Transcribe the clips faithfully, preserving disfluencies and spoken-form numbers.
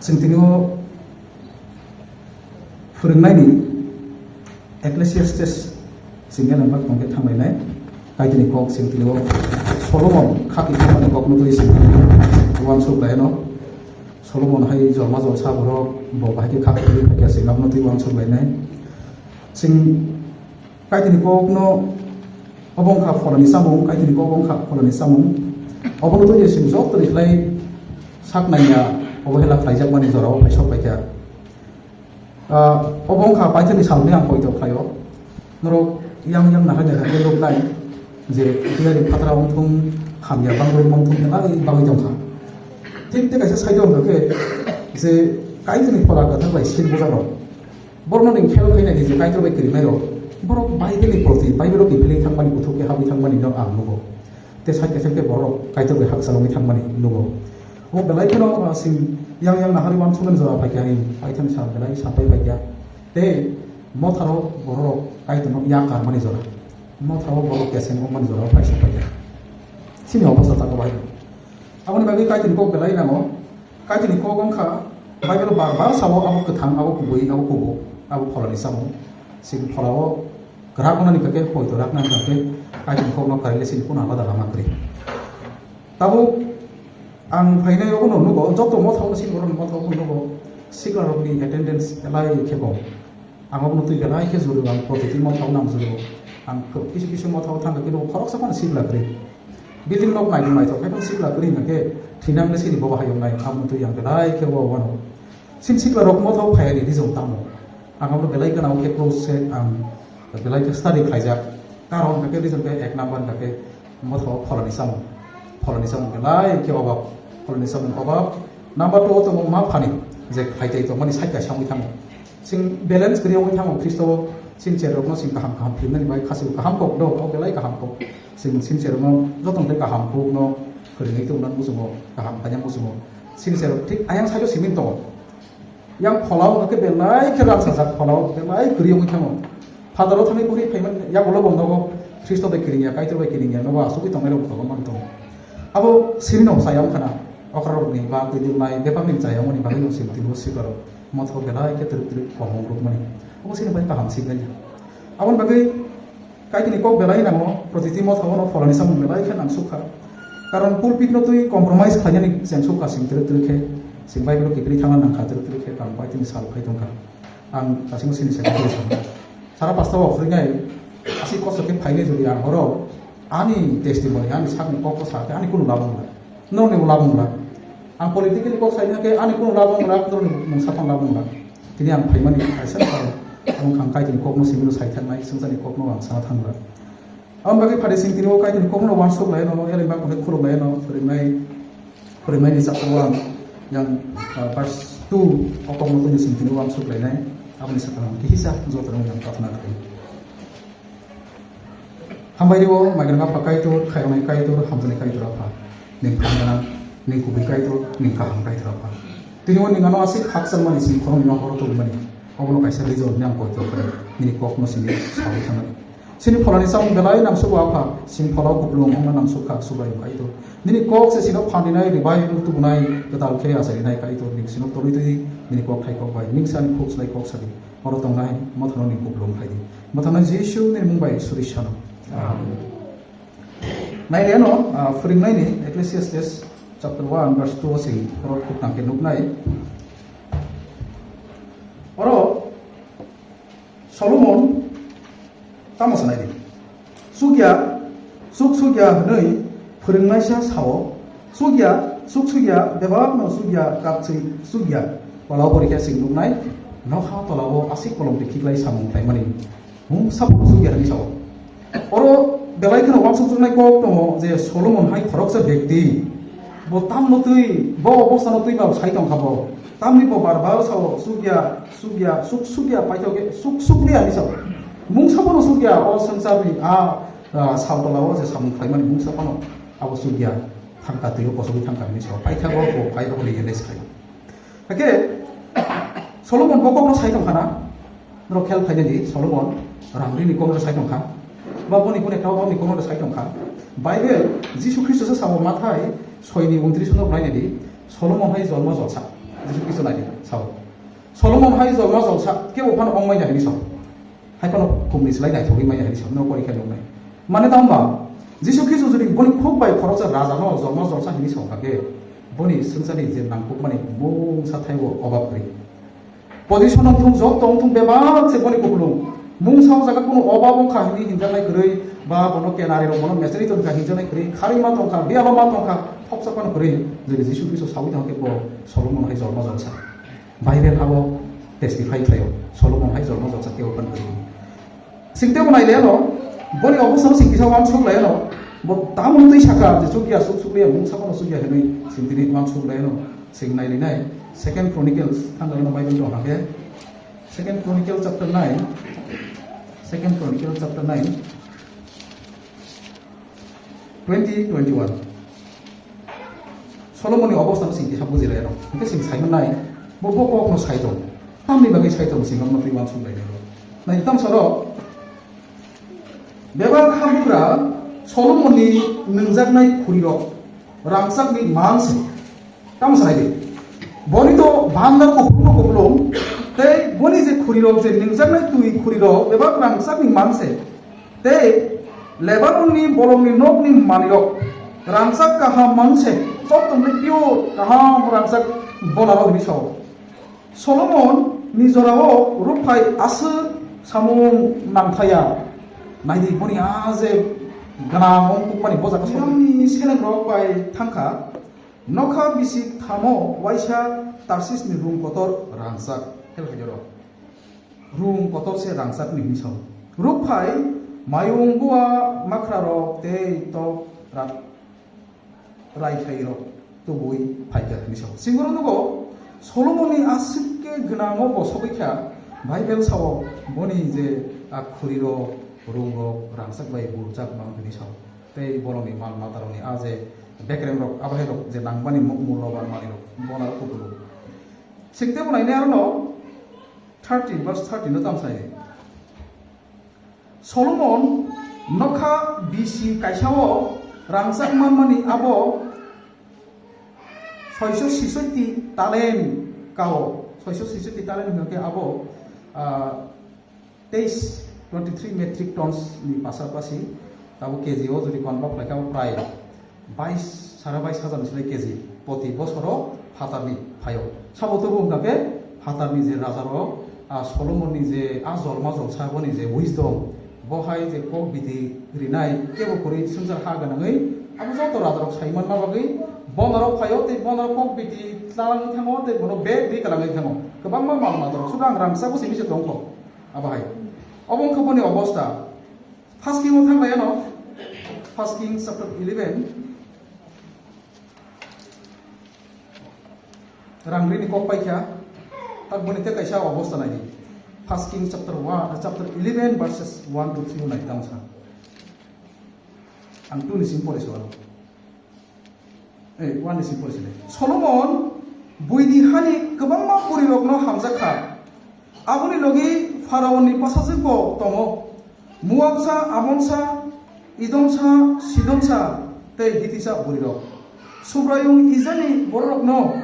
Chwng tini o phwrwngnaini Ecclesiastes chwng ya nang bak tongkhe thanglainai. Kaitorni kok chwng tini o Solomon khakni thangmani kokno twi chwng uansuk laino. Solomon hai jorma jorsa borok bo bahai khe khakni twi phaikha chwng abono twi uansuk lainai. Chwng Kaitorni kokno obo wngkha pholani samung, Kaitorni kok wngkha pholani samung. Obono twi chwng joto ni khlai sak naiya, obo hela khlaijakmani jorao phai sok paikha. Ah, obo wngkha Paithaini salni ang poito khlaio. Norok yang yang nahai nahai khe nuknai je tiyari phatra wngthung, hamya bangwi wngthung hwnwi bagwi tongkha. Thik tei kaisa side o hwnkha khe je Kaitorni phola kwthar bai sil bujarok. Borokno nwng khel khainai di je Kaitor bai kwrwngnairok, borok Bible ni proti, Bible o kiphilwi thangmani, kuthuk khe habwi thangmani no ang nugo. Tei side khe side khe borok Kaitor bai hakchal wngwi thangmani nugo. O belai kheno, ah, sing yang yang nahari uansukmani jora phaikha, hai Paithani sal belai sapai phaikha. Tei motharo borok Kaitorno yakarmani jora, motharo borok keseng wngmani jora phaisa phaikha. Chini obostha tako bahai. Aboni bagwi Kaitorni kok belai nango. Kaitorni kok wngkha, Bible bar bar sao, abo kwthang, abo kubui, abo kubuk, abo pholani samung. Sini pholao kwrak wngnani kake, poito raknani kake, Kaitorni kokno karilaisini kuno alada lama kwrwi. Tabuk ang phainai obono nugo, joto mothao sini borokni mothao nugo, siklarokni attendance belai khe kok. Ang obono twi belai khe juru, ang protiti mothao nang juru. Ang khe kisu kisu mothao thangkha, khe nugo khoroksa phano sikla kwrwi. Building nok naithok naithok khe phano sikla kwrwi hwnkha khe thinang le sini bobo hayung nai, abo twi ang belai khe o wano. Sini sikla rok mothao phai ani rijong tamo. Ang abo belai gana o khe close se ang belai khe study khlaijak. Karon hwnkha khe rijong khe ek number hwnkha khe mothao pholani samung. Pholani samung belai khe obab. Pholani samung obab. Number two o tongo ma phani je khai tei tongmani side kaisa wngwi thango. Sing balance kwrwi wngwi thango Khristo o. Sini cherokno sing kaham kaham philnani bai khasibo kaham kok do, o belai kaham kok. Sing sini cherokno jotono tei kaham kokno kwrwngwi tongna muchungo, kaham khaina muchungo. Sini cherok thik ayang side o simi tongo. Yang pholao hwnkhe belai khe rang sajak, pholao belai kwrwi wngwi thango. Phataro thangwi kwrwi phaimani yagulo bo nogo Khristo bai kwrwngya, Kaitor bai kwrwngya, nogo asugwi tongnai rok tongo man tongo. Abo sirino chaya wngkha na, okrarokni ba twi dwlai bebakni chaya wngmani bagwi no sini tini o siklaro mothao belai khe twrwk twrwk komung rwkmani. Abo sini bai kaham siknai. Aboni bagwi Kaitorni kok belai nango, protiti mothao no pholani samung belai khe nangsukha. Karon pulpit no twi compromise khlainani cheng sukha sing twrwk twrwk khe, sing Bible o kiphilwi thangna nangkha twrwk twrwk khe, karon Kaitorni sal phai tongkha. Ang dasimbo sini secretary sano. Sara pasta o phwrwingnai aswk kosto khe phainai jodi ang oro ani testimony, ani sakni kok ko sa khe ani kunu lab wng la. Norni bo lab wng la. Ang politically kok saina khe ani kunu lab wng la, norni mungsa phano lab wng la. Tini ang phaimani kaisa karon ang, ang Kaitorni kokno simi no sai thangnai, swngcharni kokno ang sana thang la. Aboni bagwi phade sing tini o Kaitorni kokno uansuk lai no, eleng ba khuluk lai no, phwrwngnai, phwrwngnaini chapter o ang yang, ah, verse two o kokno tini sing tini o uansuk lainai, aboni sakno ang kihisa jotono yang prathana khlai. Hambai rio, maigrang Apha Kaitor, khairoknai Kaitor, hamjaknai Kaitor Apha. Ning phan gwnang, ning kubui Kaitor, ning kaham Kaitor Apha. Tini o ning ano aswk khakchangmani sini khoroknwi no horo tongmani. Obono kaisa reason ni ang koito khe nini kokno sini sawi thangmani. Sini pholani chamung belai nangsugo Apha, sini pholao kupulung wngna nangsukha Subraiyung Kaitor. Nini kok se sino phan rinai, ribai rw tubunai, kwtal khe acharinai Kaitor, ning sino torwi twi nini kok thai kok bai, ning se ani khuk slai kok sadi. Oro tongnai mothano ning kupulung khlaidi. Mothano Jisu ni mung bai suri sano. Amen. Nai reno, ah, phwrwngnaini Ecclesiastes chapter one verse two o se oro khuk tang khe nuknai. Oro Solomon tamo sanai di. Sukya, suk sukya hwnwi phwrwngnaisa sao. Sukya, suk sukya, bebakno sukya, kapchwi sukya. Tola o porikha sing nuknai, nokha tola o aswk kolom twi khiklai samung khlaimani. Mungsa phano sukya hwnwi sao. Oro belai kheno uansukjaknai kok tongo je Solomon hai khoroksa bekti, bo tamno twi, bo obostano twi ba sai tongkha bo. Tamni bo bar bar sao, sukya, sukya, suk sukya, paithok khe suk sukliya hwnwi sao. Mungsa phano sukya, o swngcharni a, a, saltola o je samung khlaimani mungsa phano abo sukya, thangka twi o kosogwi thangka hwnwi sao. Paithago bo paithok hwnwi realize khlai. Hakhe Solomon bo kokno sai tongkha na? Norok khel khainani, Solomon rangrini kokno sai tongkha. Ba boni kune tau boni kokno sai tongkha. Bible Jisu Khristo se sao Mathai soini untris no nainani, Solomon hai jolma jolsa. Jisu Khristo nai di, sao. Solomon hai jolma jolsa kebo phano ong manya hini sao. Hai phano kumni slai naithogwi manya hini sao, no porikha nuknai. Mane tamo ba, Jisu Khristo jodi boni khuk bai khoroksa raja no jolma jolsa hini sao kha khe, boni swngcharni je nangkukmani mungsa thaibo obab kwrwi. Position wngthung, job tongthung, bebak se boni kupulung. Mungsa o jaga kunu obab wngkha hini hinjaknai kwrwi, ba bono kenari rok bono meseni tongkha hinjaknai kwrwi, kharwi ma tongkha, biyalo ma tongkha, thopsa phano kwrwi. Jodi Jisu Khristo sawi tongkhe bo Solomon hai jolma jolsa. Bible abo testify khlaio, Solomon hai jolma jolsa kebo phano kwrwi. Singte bo nailaiano, boni obostano sing kisa uansuk laiano, bo tamo twi saka je chukya suk sukliya mungsa phano chukya hinwi sing tini uansuk laiano. Sing nailinai, Second Chronicles, thang nai no Bible rok hake. Second Chronicles chapter nine, Second Chronicles chapter nine, twenty, twenty-one. Solomon ni obostha no sing kisa buji lai rok. Hingke sing sai nai, bo, bo kok no sai tong. Tamni bagwi sai tong sing no twi uansuk lai rok. Nai tam soro, bebak habugra Solomon ni nungjaknai khuri rok, rangchak ni man se. Tamo sanai di. Boni to bhanda kupulung kupulung. Tei boni je khuri rok je ningjaknai twi khuri rok bebak rangchak ni man se. Tei Lebanon ni bolong ni nok ni manwi rok rangchak kaham man se. Chotong ni pure kaham rangchak bola rok hinwi sao. Solomon ni jorao rukphai aswk samung nangthaya. Naidi boni a je gwnang wng kukmani boja ka Solomon ni seleng rok bai thangkha. Nokha bisik thamo waisa Tarsis ni rung kotor rangchak. Hel hai joro. Rung kotor se rangchak ni hinwi sao. Rukphai mayung bua makra rok tei tok rak rai khai rok tubui phaikha hinwi sao. Singoro nugo Solomon ni aswk khe gwnango bo sogwi kha. Bible sao boni je a khuri rok, rung rok rangchak bai burjak mang hinwi sao. Tei borokni mal matarokni a je bekreng rok, abahairok je nangmani mu-, mulloban manwirok, bonarok kupulung. Singte bo nainai arono thirty, verse thirty no tamo sai. Solomon nokha bisi kaisao rangchak manmani abo soiso sisotti talent kao. Soiso sisotti talent hwnkhe abo, ah, teis, twenty-three metric tons ni pasapasi, tabuk K G o jodi convert khlaikha, abo prai bais, sare bais hajar ni sle K G poti bosoro phatarni phaio. Sabo tobo wngkha khe phatarni je raja rok, a Solomon ni je a jolma jolsa boni je wisdom, bo hai je kok bidi rinai kebo kwrwi swngchar ha gwnangwi abo joto raja rok sai manma bagwi bonorok phaio tei bonorok kok bidi tlang thango tei bono bag ri kwlangwi thango. Kwbangma mal matarok suda ang rangchak bo simi se tongkho. Abo hai. Obo wngkha boni obostha. First King o thang lai ano. First King chapter eleven. Rang rini kok paikha. Tak boni te kaisa obostha nai di. First King chapter one, chapter eleven verses one to three nai tamo sa. Ang two ni simi pore so aro. Eh, one ni simi pore sini. Solomon buidi hani kwbangma purirokno hamjak kha. Aboni logi Pharaoni bwsajwkbo tongo. Moabsa, Amonsa, Idomsa, Sidonsa tei Hitisa burirok. Subraiyung Ijani bororokno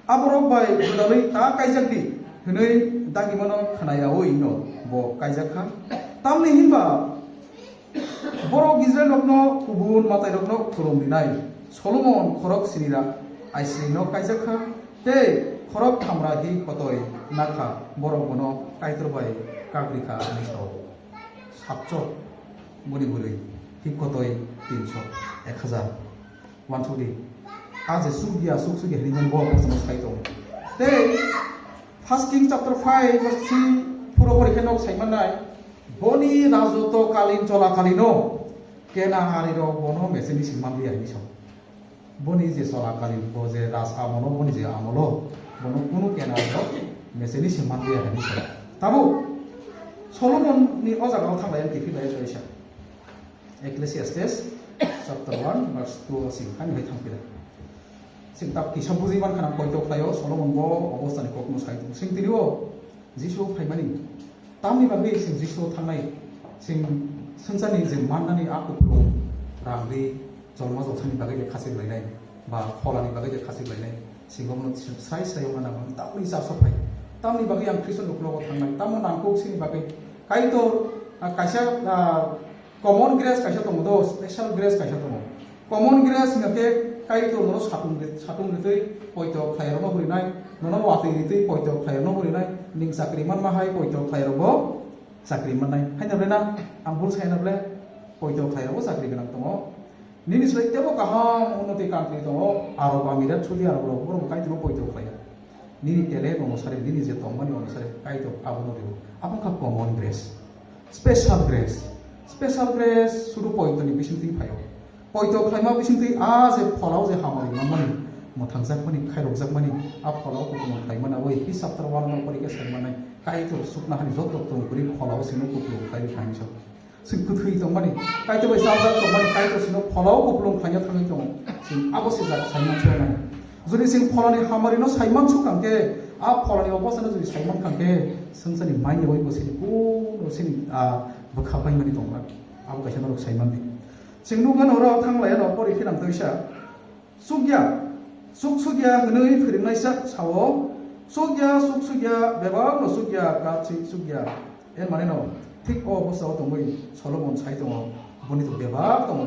aborok bai gwdalwi ta kaijak di hwnwi dagimano khna yaui'-no bo kaijak kha. Tamni hinba Borok Israilrokno kubun matairokno khulum rinai. Solomon khorok sinira aisirino kaijak kha, tei khorok thamra hi kotoi nakha, borok bono Kaitor bai kagri kha hwnwi sao. Satso boni bwrwi hi kotoi tinso, ek hazar. Uansukdi, a je suk dia, suk suk ya hinwi bo kosom sai tongo. Tei First King chapter five verse three, phuro pori khe nok sai mannai, boni rajotto kalin chola kalino Kenan arirok bono meseni singman dia hinwi sao. Boni je chola kalin, bo je raj amolo, boni je amolo, bono kunu Kenan arirok meseni singman dia hinwi sao. Tabuk Solomon ni o jaga o thanglai ang kiphilai kaisa. Ecclesiastes chapter one verse two o sing, ani bai thangpira. Sing tak kisa bujui man khana poito khlaio, Solomon bo obostani kokno sai tongo. Sing tini o Jisu phaimani tamni bagwi sing Jisu thangnai, sing swngcharni je mannani a kupulung rang ri, jolma jolsani bagwi je khachik lainai, ba pholani bagwi je khachik lainai, Sigo bono sai sai wngna nango. Tamni chapsa phai. Tamni bagwi ang Khristo ni uklogo thangnai. Tamo nangkuk sini bagwi. Kaitor, ah, kaisa, ah, common grace kaisa tongo do, special grace kaisa tongo. Common grace hingkha khe Kaitor nono satung ri-, satung ritwi poito khlairokno hurinai, nono watwi ritwi poito khlairokno hurinai, ning chakri manma hai poito khlairokbo chakri mannai. Haino ble na, ang bul sai na ble, poito khlai rokbo chakri gwnang tongo. Nini slai tebo kaham unnoti country tongo, Arab Emirat, Saudi Arab rok, borok bo Kaitor no poito khlai ya. Nini talent onusare, nini je tongmani onusare Kaitor abono rio. Abo wngkha common grace, special grace. Special grace sudu poito ni bisingtwi phaio. Poito khlaima bisingtwi a je pholao je hamari manmani, mwthangjakmani, khairokjakmani, a pholao kupulung khlaimani abo Ephes chapter one no porikhe sai mannai, Kaitor sukna hani joto tongkwrwi pholao chwngno kupulung khlaiwi khlaimisa. Chwng kwthwi tongmani, Kaitor bai chapjak tongmani, Kaitor chwngno pholao kupulung khlaina thangwi tongo. Chwng abo se jak sai mansuya nai. Jodi chwng pholani hamarino sai mansuk kha khe, a pholani obostano jodi sai man kha khe, swngcharni mainyawi bo sini kuno sini, ah, bwkha paimani tongla. Abo kaisa norok sai mandi. Chwng nukha norok thanglaiya no pori khe nang twi sa. Chukya, chuk chukya hwnwi phwrwngnaisa sao. Chukya, chuk chukya, bebak no chukya, kap si chukya. Er mane no, thik o bwsao tongwi Solomon sai tongo. Boni to bebak tongo.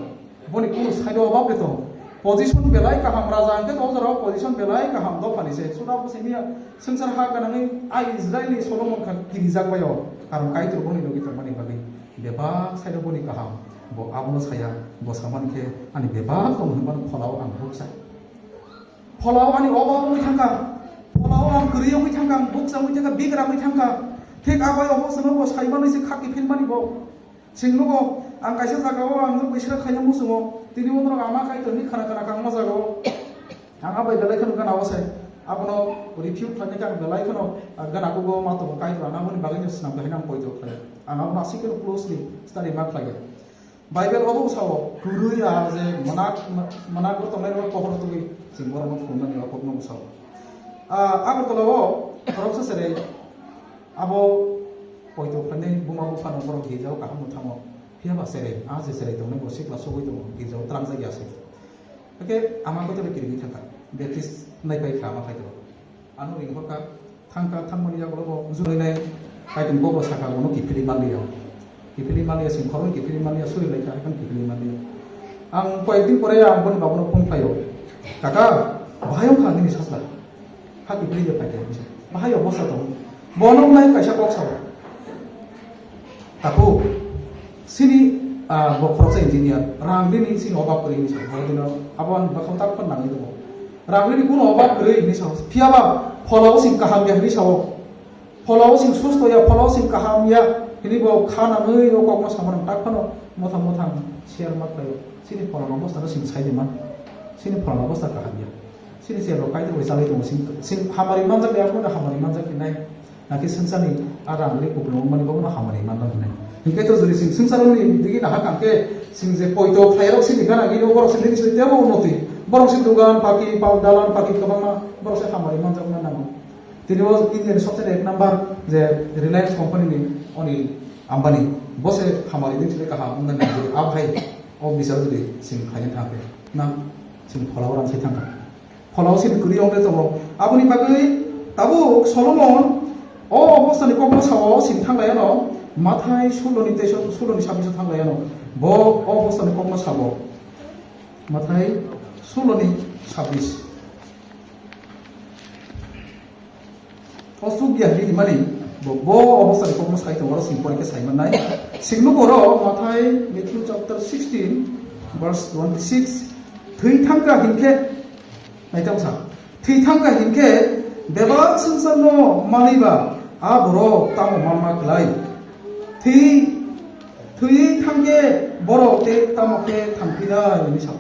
Boni kunu side o obab de tongo. Position belai kaham, raja hwnkhe to o jorao position belai kaham dophani se. Sura bo simi swngchar ha ganangwi a Israel ni Solomon kha kirijak bai o. Karon Kaitor boni logi tongmani bagwi. Bebak side o boni kaham, bo abono saya, bo samani khe ani bebak tong hwnmano pholao ang buksa. Pholao ani obab wngwi thangkha, pholao ang kwrwi wngwi thangkha, ang buksa wngwi thangkha, bigra wngwi thangkha. Thik abai obo chwngno bo saimanwi se khaki philmani bo. Chwng nugo, ang kaisa jagao ang nuk bisra khaina muchungo, tini bo norok ama Kaitorni khana khana kangma jagao. Ang abai belai kheno gana o se, abono refute khlaina khe ang belai kheno, ah, gana kugo ma tongo Kaitor, ang aboni bagwi no swnam khe haino ang poito khlai. Ang abono aswk kheno closely study ma khlai. Bible obo sao, kwrwi a je mwnakgo tongnai rok pohor tugwi chwng borokno phunuknani o kokno sao. Ah, Agartala o khoroksa sere abo poito khlainai buma buphano borok girjao kaham no thango. Phiya ba sere, a je sere tongnai bo sikla sogwi tongo, girjao twlangjak ya se. Hake ama kotoro kirigwi thangkha, Baptist naipai kha ama khaito. Ano ring horkha, thangkha, thangmani yagulo bo jurinai, kaitung bobo saka bono kiphilwi manliya. Kiphilwi manliya, sing khoroi kiphilwi manliya, suri laikha, haikhan kiphilwi manliya. Ang koyekdin pore ang boni babono phone khlaio. Kaka, bahai wngkha nini sajla? Ha kiphilwi de phaikha hinwi sa. Bahai obosta tongo. Bono wngnai kaisa kok sao. Takhuk, sini, ah, bo khoroksa engineer, rang rini sini obab kwrwi hinwi sa, bo dino abo ani bwkhao tak phano nangwi tongo. Rang rini kuno obab kwrwi hinwi sa, phiya ba pholao sing kaham ya hinwi sao. Pholao sing susto ya, pholao sing kaham ya hinwi bo kha nangwi o kokno samano tak phano mothang mothang share ma khlaio. Sini pholao bostano sing sai di man, sini pholao bosta kaham ya. Sini se rok kaitor bai chalai tongo, sing, sing hamari manjak ya, hamari manjak hinai. Nakhe swngcharni a rang ri kupulung wngmani bono hamari manna hwnwi. Hinkhe to jodi chwng swngcharni digi nahak khe chwng je poito khlairok sini gana gini borok se nini soi tebo unnoti. Borok se dogan paki, pal dalan paki kwbangma borok se hamari manjakna nango. Tini o India ni sobse ek number je Reliance company ni Anil Ambani, bo se hamari din sile kaham wngna nango. Aphai o bisar jodi chwng khlaina thangkhe na chwng pholao rang sai thangkha. Pholao sini kwrwi wng de tongo. Aboni bagwi tabuk Solomon o obostani kokno sao, sini thanglaiyano, Mathai suloni teisa, suloni sabbiso thanglaiyano. Bo o obostani kokno sao. Mathai suloni sabbish. O chukya hinwi himani bo, bo obostani kokno sai tongo, oro sini porikhe sai mannai. Sini nugo oro Mathai, Matthew chapter sixteen, verse twenty-six. Thwi thangkha hinkhe, naitong sa, thwi thangkha hinkhe bebak swngcharno manwi ba a borok tamo manma klai? Thwi, thwi thangkhe borok tei tamo khe thangphinai hinwi sa.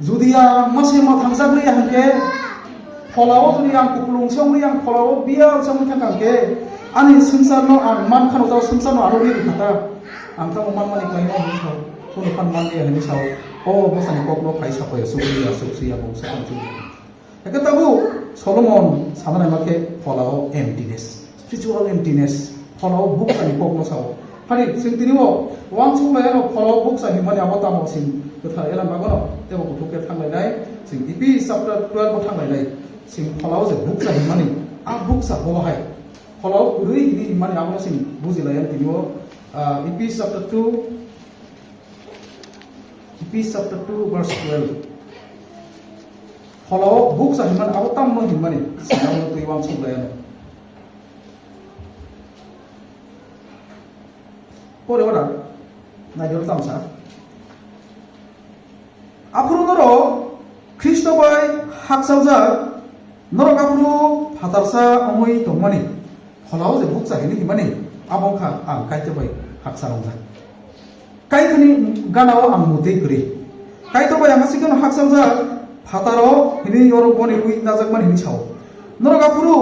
Jodi ang mase ma thangjakliya hinkhe, pholao jodi ang kupulung se wngwi ang pholao biyal se wngwi thangkha hinkhe, ani swngcharno ang mankhano, jao swngcharno ano ri rwkha ta, ang tamo manmani khlainai hinwi sa, kunu phan manliya hinwi sa. O bwsani kokno phai saphai sukliya, suksiya, bo sakang sukliya. Eke tabuk Solomon sana naima khe pholao emptiness, spiritual emptiness, pholao bukchani kokno sao. Hani chwng tini o uansuk laiyano pholao bukcha hinmani abo tamo chwng kwthar elam bagono tebo kuthuk khe thanglainai, chwng Ephes chapter twelve o thanglainai. Sing pholao je bukcha hinmani, a bukcha bo hai. Pholao kwrwi hini hinmani abo sing buji laiya tini o, ah, Ephes chapter two, Ephes chapter two verse twelve. Pholao bukcha hinmani abo tamno hinmani, sing abo twi wansuk laiya. Pore ora, nai doro tamsa. Aphuru norok Khristo bai hakchaljak, norok aphuru phatarsa wngwi tongmani, pholao je bukcha hini himani, abo wngkha ang Kaitor bai hakchal wngjak. Kaitorni gana-o ang mutwi kwrwi. Kaitor bai ang aswk kheno hakchaljak, phataro hini oro boni wi najakmani hini sao. Norok aphuru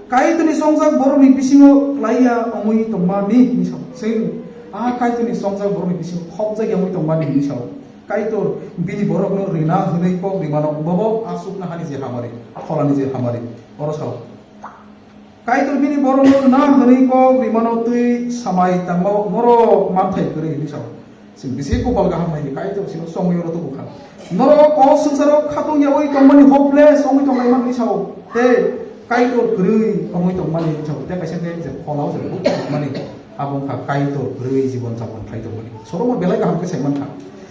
Kaitorni chongjak borokni bisingo klaiya wngwi tongmani hini sao. Chwng a Kaitorni chongjak borokni bisingo khopjakya wngwi tongmani hini sao. Kaitor bini borokno rina hwnwi kok rimano, bobo aswkna hani je hamari, pholani je hamari. Oro sao. Kaitor bini borokno rina hwnwi kok rimano twi samai tangma norok manthai kwrwi hini sao. Chwng bisi kopal kaham nai Kaitor sino chongwi oro tubu kha. Norok o swngcharo khatung yawi tongmani hopeless wngwi tonglai manwi sao. Tei Kaitor kwrwi wngwi tongmani sao. Tei kaisa khe je pholao je bukmani abo wngkha Kaitor kwrwi jibon japon khlai tongmani. Solomon belai kaham khe sai mankha.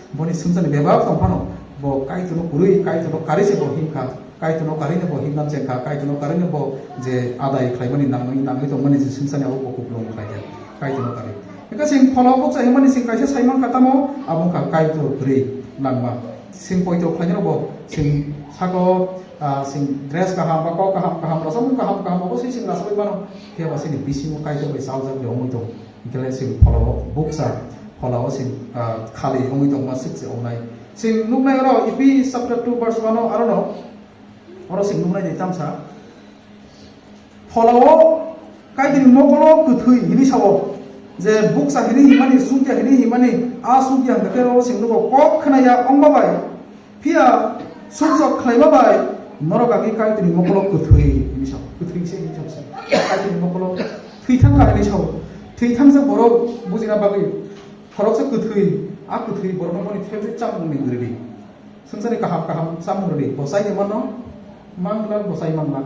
Boni swngcharni bebak tongphano bo Kaitorno kwrwi, Kaitorno karwi se bo himkha. Kaitorno karwino bo himnang chengkha, Kaitorno karwino bo je adai khlaimani nangwi, nangwi tongmani je swngcharni abo bo kupulung khlaikha, Kaitorno karwi. Hingkhe chwng pholao bukcha himani chwng kaisa sai mankha tamo, abo wngkha Kaitor kwrwi langma. Chwng poito khlainai bo chwng sako, ah, chwng dress kaham ba kok kaham kaham, rwchapmung kaham kaham, obo se chwng rwchapwi mano. Phiya ba chini bisingo Kaitor bai chaljak de wngwi tong. Hingkhe chwng pholao bukcha, pholao chwng, ah, khali wngwi tongma swk se wngnai. Chwng nuknai oro Ephes chapter two verse one o arono. Oro chwng nuknai di tamsa. Pholao Kaitorni mokolo kwthwi hini sao. Je bukcha hini himani, chukya hini himani, a chukya hwnkhe oro chwng nugo kok khwnaya ongma bai. Phiya sumsok khlaima bai norok agwi Kaitorni mokolo kwthwi hini sao. Kwthwi se hini sao. Kaitorni mokolo thwi thangkha hini sao. Thwi thangjak borok bujina bagwi khoroksa kwthwi, a kwthwi borokno boni favorite chamung ni rwdi. Swngcharni kaham kaham chamung rwdi, bo chaini mano, manglak bo chai manglak.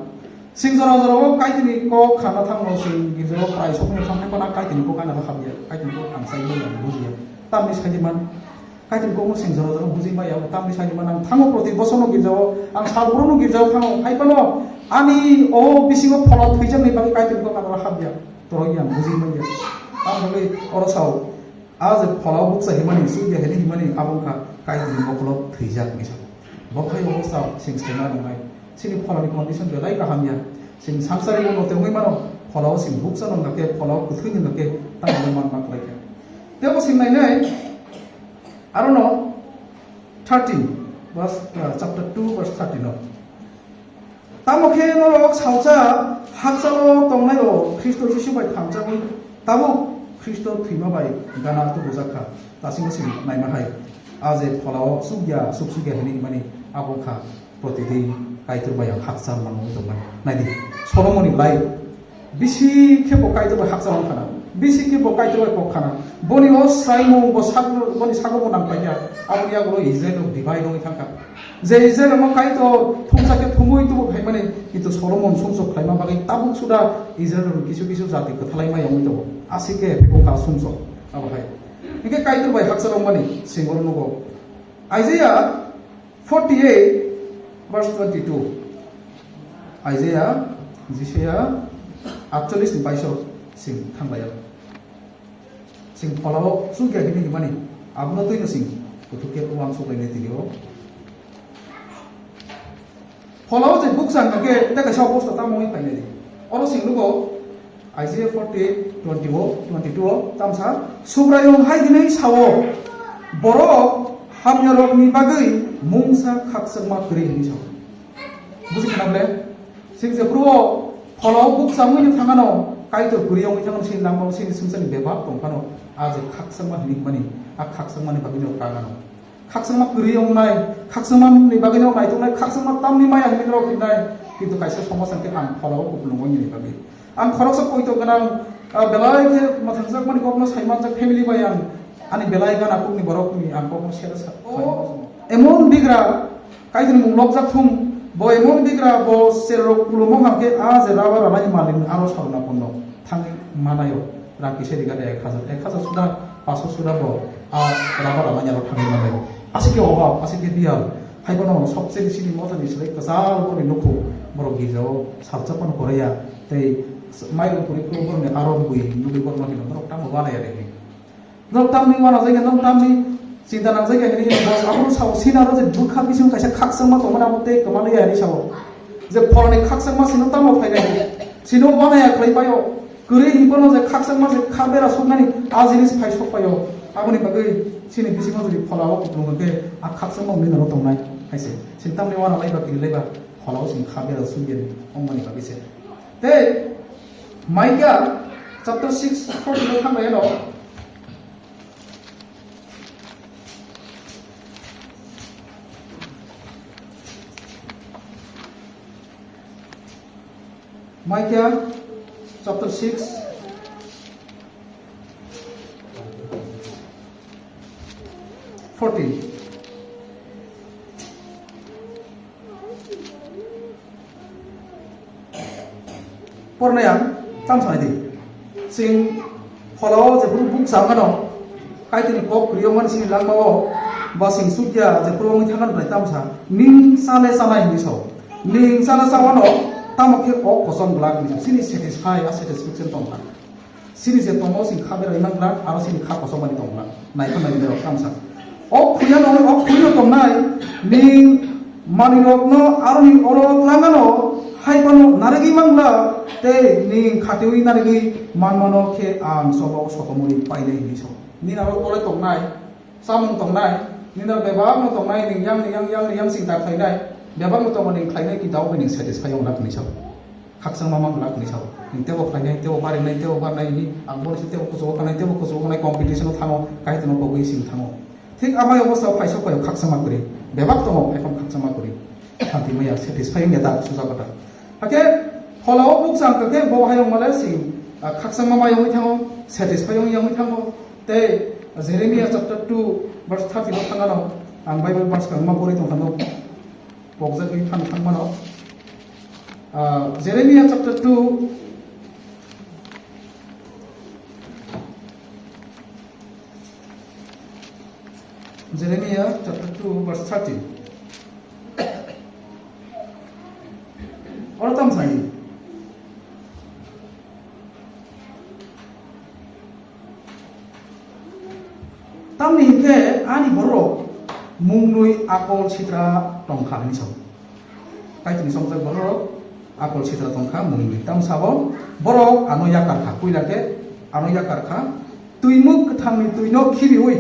Chwng jora jora o Kaitorni kok khana thangno chwng girjao prai sokni thang phano Kaitorni kok ana hamya, Kaitorni kok ang chai manya, ang bujiya. Tamni saidi man, Kaitorni kokno chwng jora jora buji maya, tamni saidi man ang thango proti bosorno girjao, ang sal borono girjao thango, hai phano ani o bisingo phola thwijakni bagwi Kaitorni kok ano hamya, toroi ang buji manya. Ang bagwi oro sao. A je pholao bukcha himani, chukya hini himani, abo wngkha Kaitorni mokolo thwijak hinwi sa. Bo hai obostha chwng swima nangnai. Chini pholani condition belai kaham ya. Chwng sangsari bo no tongwi mano, pholao chwng bukcha no hwnkhe, pholao kwthwi no hwnkhe, tamo man ma khlai kha. Tebo chwng nainai, arono thirteen, verse, uh, chapter two, verse thirteen o. Tamo khe norok salsa hakchalo tongnairok Khristo Jisu bai thangjagwi tabuk Khristo thwima bai gana tubujak kha. Dasingo chwng naima hai. A je pholao chukya, chuk chukya hinwi himani abo wngkha protidin Kaitor bai ang hakchal manwi tongmani. Naidi, Solomonni life bisi khe bo Kaitor bai hakchal wng khana, bisi khe bo Kaitor bai kok khana. Boni o swraimung bo sak-, boni sago bo nang paikha. Aboni yagulo Israel rok divide wngwi thangkha. Je Israel rokno Kaitor thumsa khe thumwi tubu phaimani, kintu Solomon sumsok khlaima bagwi tabuk suda Israel rokni kisu kisu jati kwthalai ma yongwi tongo. Aswk khe bukha sumsok abo hai. Hinkhe Kaitor bai hakchal wngmani singoro nugo. Isaiah forty-eight verse twenty-two. Isaiah, Jisaiah atchollish ni baiso sing thanglaiya. Sing pholao chukya hini himani, abono twino sing kuthuk khe uansuk lainai tini o. Pholao je bukcha hwnkhe tei kaisa obostha tamo wngwi phainai. Oro sing nugo Isaiah forty-eight twenty o, twenty-two o tamsa, Subraiyung hai hwnwi sao, borok hamyarokni bagwi mungsa khakchangma kwrwi hwnwi sao. Buji khna ble? Sing je bro, pholao bukcha wngwi thangano, Kaitor kwrwi wngwi thangano, sini langmao sini swngcharni bebak tong phano, a je khakchangma hwnwi himani, a khakchangmani bagwino kagano. Khakchangma kwrwi wngnai, khakchangmani bagwino naituknai, khakchangma tamni maya hinwi norok himnai, kintu kaisa somosa khe ang pholao kupulung wngnani bagwi. Ang khoroksa poito gwnang, ah, belai khe mwthangjakmani kokno sai manjak family bai ang, ani belai gana kukni borokni ang kokno share sa-, emon bigra, Kaitorni mung lobjak thung, Bo emon bigra, bo cherrok kulumo hwnkhe a je rubber rwlaini malik aro sarwna pono thangwi manaio. Rang kisa riga de ek hajar, ek hajar suda, paso suda bo a rubber rwlaini aro thangwi manaio. Aswk khe obhab, aswk khe biyal. Haiphano sobse bisi ni motha ni swlai kwchal boni nukhu, borok girjao salsa phano kwrwi ya. Tei mairum kwrwi phuru borokni aro bui nugwi borokno hino, borok tamo banai ya de. Norok tamni uanajak ya, norok tamni chinta nangjak ya hinwi hino boss abono sao, sinaro je bwkha bising kaisa khakchangma tongmani abo tei kwmani ya hinwi sao. Je pholani khakchangma sino tamo phainai, sino uanaya khlai paio, kwrwi hinphano je khakchangma je kha bera suknani a jinis phai sok paio. Aboni bagwi chini bisingo jodi pholao kuplung hwnkhe a khakchangma wngwi norok tongnai hai se. Sini tamni uanalaiba kirilaiba pholao chini kha bera sukya wngmani bagwi se. Tei Micah chapter six fourteen o thangbai ano. Micah chapter six, fourteen. Pornai ang tamsa di. Sing pholao jephuru bukcha wngano, Kaitorni kok kwrwi wngmani sini langmao, ba sing sukya jephuru wngwi thangna nai tamsa, ning chale chanai hinwi sao. Ning chale chawano, tamo khe kok kosom glak hinwi sao. Sini satisfy, a satisfaction tongkha. Sini je tongo sini kha berai mang glak, aro sini kha kosom mani tong glak. Naikha nai berok tamsa. O khuya no, o khuya no tongnai, ni mani rok no, aro ni oro tlangano, hai pano narigi mang glak, tei ni khatiwi narigi man mano khe ang solo sokomori painai hinwi so. Ni naro tole tongnai, samung tongnai, ni naro bebak no tongnai, ning yang, ning yang, yang, ning yang sing tak khlainai, bebak no tongo ning khlainai, kintu abo ning satisfy ong glak hinwi so. Khakchangma mang glak hinwi sao. Ning tebo khlainai, tebo barinai, tebo barnai hinwi ang bono se tebo kuchugo khanai, tebo kuchugo khanai competition o thango, Kaitorno kogwi sing thango. Thik amai obostha o phaisok phaio khakchangma kwrwi. Bebak tongo ekhon khakchangma kwrwi. Shanti maya satisfy wngya ta suja kota. Hakhe pholao bukcha wngkha khe bo hayung male sing, ah, khakchangma maya wngwi thango, satisfy wngya wngwi thango. Tei Jeremiah chapter two verse thirty no thangano ang Bible verse kwbangma pori tong thango. Pokjagwi phan thangmano. Ah, Jeremiah chapter two, Jeremiah chapter two verse thirteen. Oro tamo sani. Tamni hinkhe ani borok mungnwi akol sitra tongkha hinwi sao. Kaitorni songchak borok akol sitra tongkha mungnwi. Tamo sabo borok ano yakar kha, puila khe ano yakar kha. Twimuk kwthangni twino khibiwi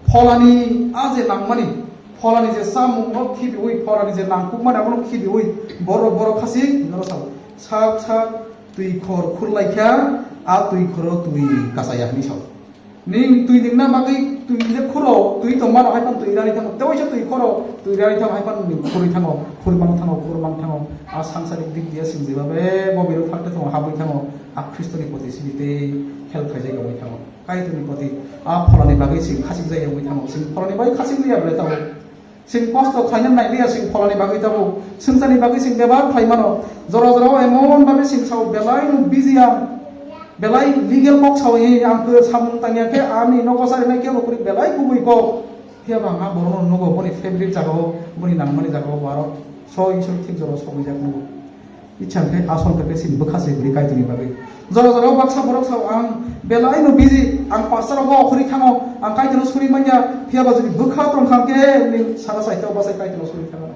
pholani a je nangmani, pholani je chamungno khibiwi, pholani je nangkukmani abono khibiwi borok, borok khasik noro sao. Sak sak twi khor khurlai kha, a twi khoro twi kasaya hinwi sao. Ning twi ningna bagwi twi le khuro, twi tongma rok hai phano twi rani thango, tei waisa twi khoro twi rani thango hai phano ning khurwi thango, khurwi mang thango, khurwi mang thango. A sansarik dik diya sing jeba be bo biro thakte thango, habwi thango, a Khristoni poti sini tei hel khaijak wngwi thango. Kaitorni poti a pholani bagwi sing khasik jaya wngwi thango, sing pholani bagwi khasik liya ble thango. Sing kosto khlaina nai liya sing pholani bagwi tabuk. Swngcharni bagwi sing bebak khlai mano. Jora jora o emon bagwi sing sao belai no busy ang. Belai legal kok sao hi ang khe samung tangya khe ani nogo sarinai kebo kwrwi belai kubui kok. Phiya ba ang a borokno nugo boni favorite jaga o, boni nangmani jaga o bo aro soi soi thik jora o sogwi jak nugo. Ichha khe asol khe sini bwkha se kwrwi Kaitorni bagwi. Jora jora o baksa borok sao ang belai no busy, ang pastor rogo okhorwi thango, ang Kaitorno suri manya, phiya ba jodi bwkha tong kha khe ni sara saito bwsai Kaitorno suri thango.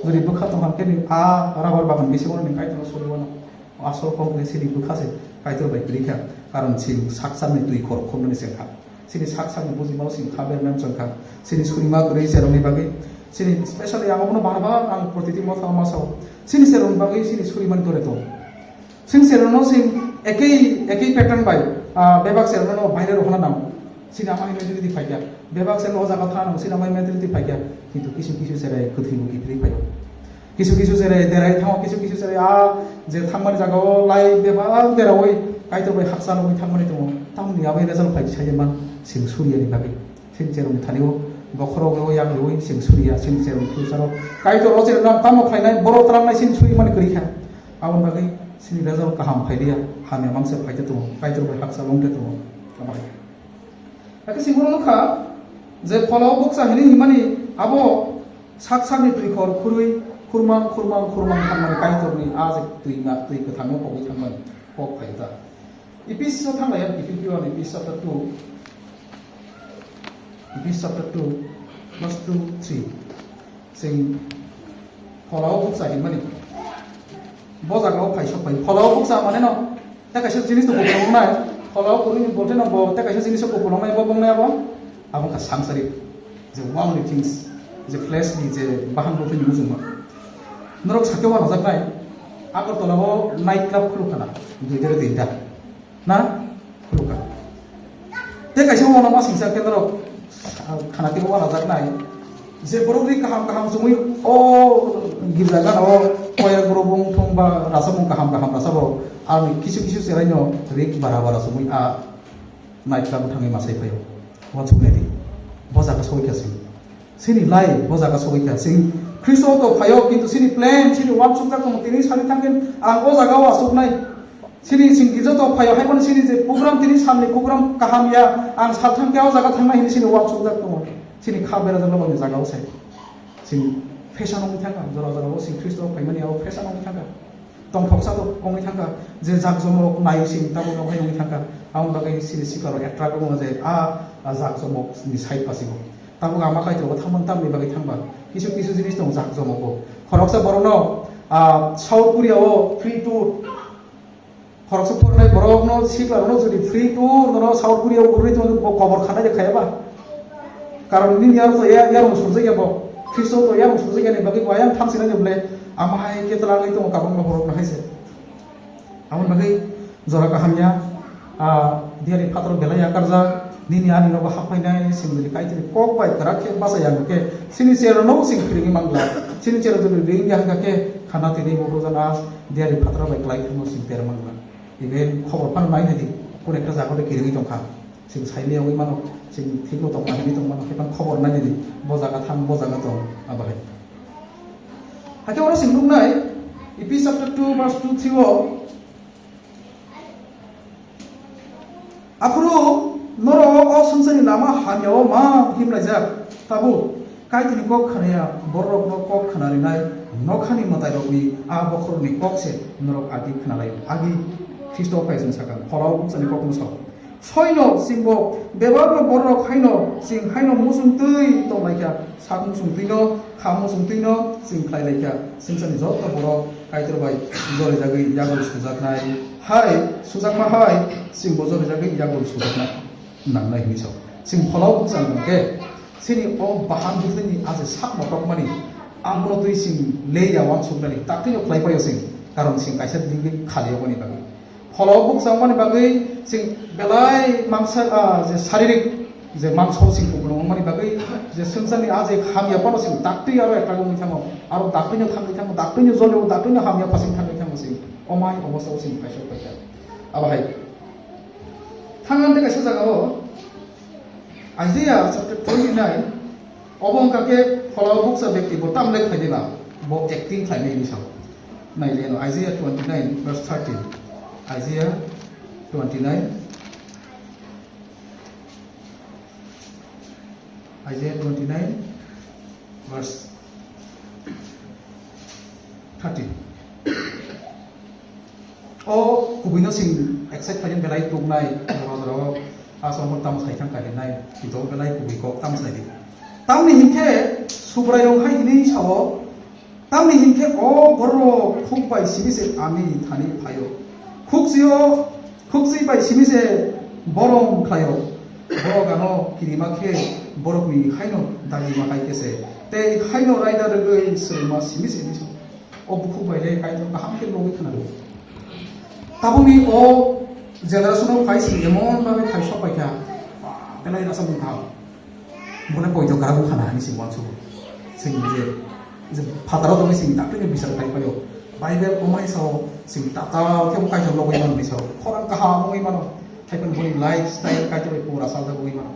Jodi bwkha tong kha khe ni a rubber bagan bisingo ni Kaitorno suri mano. Asol kok ni sini bwkha se Kaitor bai kwrwi kha, karon sini sak sak ni twi khor khumnani se kha. Sini sak sak ni bujima o sini kha ber mem chang kha. Sini surima kwrwi cherokni bagwi. Sini specially ang abono bar bar ang protiti motha ma sao. Sini cherokni bagwi sini surimani dore to. Sini cherokno sini ekei, ekei pattern bai, ah, bebak cherokno no baire rohona nang. Sini ama hino jodi phaikya. Bebak cherokno o jaga tha nang sini ama hino jodi phaikya. Kintu kisu kisu cherai kwthwi bo kiphilwi phaio. Kisu kisu cherai derai thango, kisu kisu cherai a je thangmani jaga o lai bebak deraui Kaitor bai hakcha nugui thangmani tongo. Tamoni abo result phai sai man sing suriya ni bagwi. Sing cherokni thani o Bokhorok o yak riwi chwng suriya, chini cherwng future o Kaitor o cherwng tamo khlainai, borok twlangnai chini suri mani kwrwi kha. Aboni bagwi chini result kaham phai liya, hamya mangsa phai tongo, Kaitor bai haksa wng tongo. Tamo hai. Hakhe chwng bono nukha je phola o bukcha hinwi himani abo sak sakni twi khor khurwi khurmang khurmang khurmang thangmani Kaitorni a je twi ma twi kwthangno pogwi thangmani kok phai ta. Ephesus o thang lai, Philippian Ephesus chapter two, Ephesus chapter two, verse two, three. Chwng phola o bukcha hinmani. Bo jaga o phai sok phai. Phola o bukcha mane no, tei kaisa jinis to kupulung nai. Phola o kurui ni bolte no bo tei kaisa jinis to kupulung nai, bo bong nai abo. Abo kha sangsari. Je worldly things, je flesh ni, je bahan bo tini mujung ma. Norok sakhe wanajak nai. Agartala o night club khuluk khana. Duita tinta. Na? Khulukha. Tei kaisa uanama singsa khe norok, ah, khana teibo uanajaknai. Je borok ri kaham kaham chumui o girja gana o koyar borok bung thung ba rasa mung kaham kaham rasa bo. Ani kisu kisu cherai no rik bara bara chumui a night club thangwi masai phaio. Uansuknai di. Bo jaga soi kha sing. Chini life bo jaga sogwi kha. Chwng Khristo to phaio, kintu chini plan, chini uansukjak tongmo tini sani thangkhe ang o jaga o asuknai. Chini chwng girja to phaio, hai phano chini je program, tini salni program kaham ya, ang sal thangkhe o jaga thangnai hinwi chini uansukjak tongo. Chini kha berajakno bo jaga o sai. Chwng fashion wngwi thangkha, jora jora o chwng Khristo phaimani abo fashion wngwi thangkha. Tongthoksa to wngwi thangkha, je jakjomorok naio chwng tabuk rok hai wngwi thangkha. Aboni bagwi chini sikla rok attract wngo je a, a jakjomok ni side pasingo. Tabuk ama Kaitor bo thangmani tamni bagwi thangba. Kisu kisu jinis tongo jakjomok bo. Khoroksa borokno, a, South Korea o free tour. Khoroksa phwrwngnai borokno sikla rokno jodi free tour nono South Korea o rwui tongkhe bo kobor khanai de khaya ba. Karon nini aro to ya, yarung surjak ya bo. Khristo to yarung surjak ya ni bagwi bo ayang thamsinai de bole ama hai khe twlangwi tongo kabangma borokno hai se. Aboni bagwi jora kaham ya, ah, diyari phataro belai yakarjak, nini ani nogo haphainai, chwng jodi Kaitorni kok bai kwrak khe bachai ya hwnkhe, chini cherno chwng phirigwi mangla, chini chero jodi ring ya hwnkha khe, khana tini bo rojana, diyari phataro bai kwlai thangno chwng ter mangla. Even khobor phano nai nai di, kun ekta jaga de kirigwi tongkha, chwng saimaya wngwi mano, chwng thikno tongma hinwi tongmano, hai phano khobor nai nai di, bo jaga thang, bo jaga tong, abo hai. Hakhe oro chwng nuknai, Ephes chapter two verse two three o, aphuru norok o swngcharni lama hamya o ma himlaijak, tabuk Kaitorni kok khnaya bororokno kok khna rinai nokhani mwtairokni a bokhorokni kok se norok agi khnalai agi Khristo phai chwng sakha, pholao bukchani kokno sao. Soino chwngbo bebakno bororok haino chwng haino muchung twi tonglaikha, sak muchung twino, kha muchung twino chwng khlailaikha. Swngcharni joto borok Kaitor bai jolijagwi yagul sujaknai hai, sujakma hai chwngbo jolijagwi yagul sujakna nangnai hinwi sao. Chwng pholao bukchang hwnkhe chini o bahan bwthwini a je sak motokmani abono twi chwng le ya uansuknani taktwino khlai paio chwng, karon chwng kaisa dingwi khali oboni bagwi. Pholao bukchangmani bagwi chwng belai mangsa, ah, je saririk je mangso chwng kupulung wngmani bagwi je swngcharni a je hamya phano chwng daktwi aro ekta wngwi thango, aro daktwino thangwi thango, daktwino jolio, daktwino hamya phasing thangwi thango chwng. Omai obostao chwng kaisa paikha. Abo hai thang ang tei kaisa jagao Isaiah chapter twenty-nine, obo wngkha khe pholao bukcha bekti bo tamle khlai de ba, bo acting khlainai hinwi sao. Nai le no, Isaiah twenty-nine verse thirteen. Isaiah twenty-nine, Isaiah twenty-nine verse thirteen. O kubui no sing excite khaijak belai tuknai, jora jora o aswk tamo sai thang kha hinai, kintu o belai kubui kok tamo sai di. Tamni hinkhe Subraiyung hai hinwi sao, tamni hinkhe o borok khuk bai simi se ani thani phaio. Khukchio, khukchi bai simi se borom khlaio. Borok ano kirima khe borokni haino dagima hai khe se, tei haino raida rwgwi swrwngma simi se hinwi sao. O bukhuk bai le Kaitor kaham khe logwi khna rwo. Tabukni o generation o phai sing emon bagwi phai sok pai kha, belai rasa bung thang. Bole poito kara bung khana hinwi sing uansuk. Sing je, je phataro tongwi sing daktwino bisar khai paio. Bible omai sao sing tatal khe bo Kaitor logwi manwi sao. Khorang kaham wngwi mano. Hai phano boni lifestyle Kaitor bai pura saljak wngwi mano.